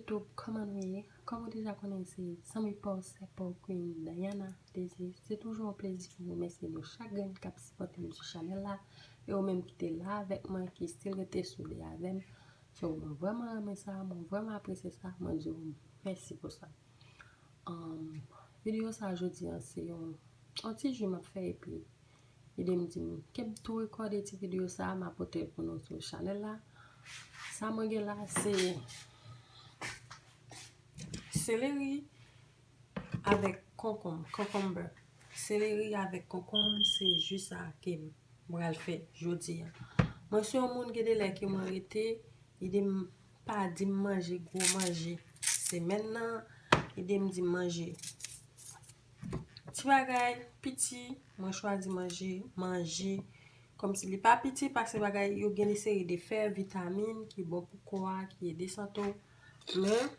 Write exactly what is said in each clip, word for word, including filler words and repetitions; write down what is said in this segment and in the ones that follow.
YouTube, kòman nou ye? Kòm ou deja konnen, se zanmi pa w, sè pa w, Queen Diana Désir. Se toujou yon plezi pou m remèsye nou chak grenn k ap sipòte m sou chanèl la. E ou menm ki te la avèk mwen, ki still rete soude avè m. So, mwen vrèman renmen sa, mwen vrèman apresye sa, mwen di w mèsi pou sa. Um, videyo sa jodi an, se yon, yon ti ji m ap fè, epi ide m di m ke m tou rekòde ti videyo sa, m ap pote l pou nou sou chanèl la. Sa mwen gen la, se seleri avèk konkonm, cucumber. Seleri avèk konkonm, se ji sa ke m pral fè jodi a. Mwen se yon moun, gen de lè ke mwen rete, ide m pa di m manje gwo manje semèn nan, ide m di m manje ti bagay piti, mwen chwazi manje, manje kòmsi li pa piti, paske bagay yo gen de seri de fè, vitamin ki bon pou kò a, ki ede sante w. Men,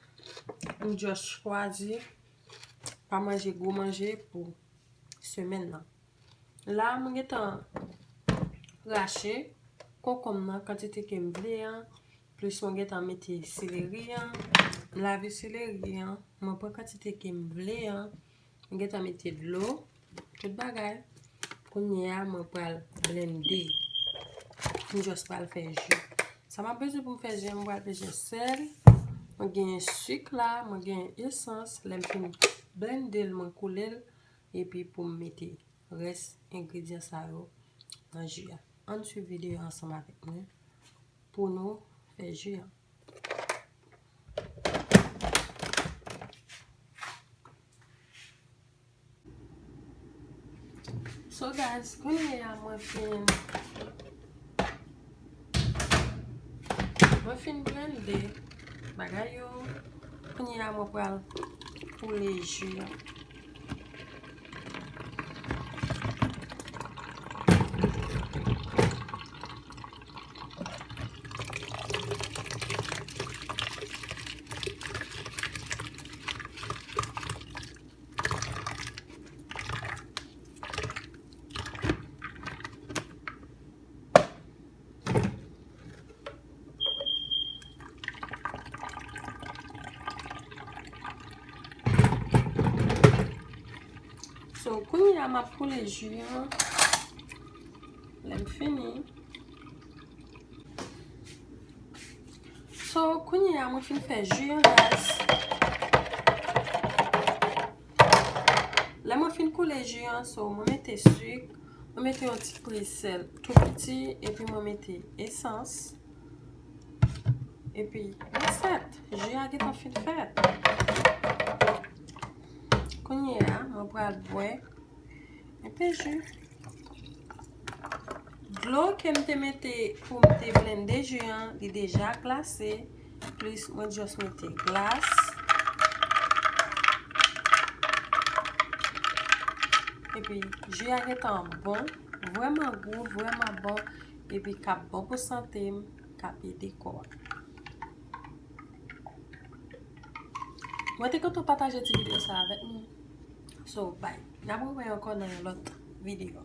m just chwazi pa manje gwo manje pou semèn nan. La, mwen gentan rache konkonm nan kantite ke m vle an, plis mwen gentan mete seleri an. M lave seleri an, mwen pran kantite ke m vle an. Mwen gentan mete dlo, tout bagay. Kounye a, mwen pral blende. M just pral fè ji. Sa m ap bezwen pou m fè ji an, mwen pral bezwen sèl. Mwen genyen sik la, mwen genyen esans. Lè m fin blende l, mwen koule l. Epi pou m mete rès engredyan sa yo nan ji a. Ann swiv videyo a ansanm avèk mwen pou nou fè ji a. So guys, kounye a mwen fin Mwen fin blende bagay yo. Kounye a mwen pral koule ji a. So, kounye a m ap koule ji an. Lè m fini. So, kounye a mwen fin fè ji an, guys. Lè mwen fin koule ji an, so, mwen mete sik, mwen mete yon ti pri sèl tou piti, epi mwen mete esans. Epi, that's it. Ji a gentan fin fèt. Kounye a, mwen pral bwè enpe ji. Dlo ke m te mete pou m te blende ji an, li deja glase. Plis, mwen just mete glas. Epi, ji a gentan bon, vrèman gou, vrèman bon. Epi, k ap bon pou sante m, k ap ede kò a. Mwen te kontan pataje ti videyo sa avèk nou. So, bye. N ap rewè ankò nan yon lòt videyo.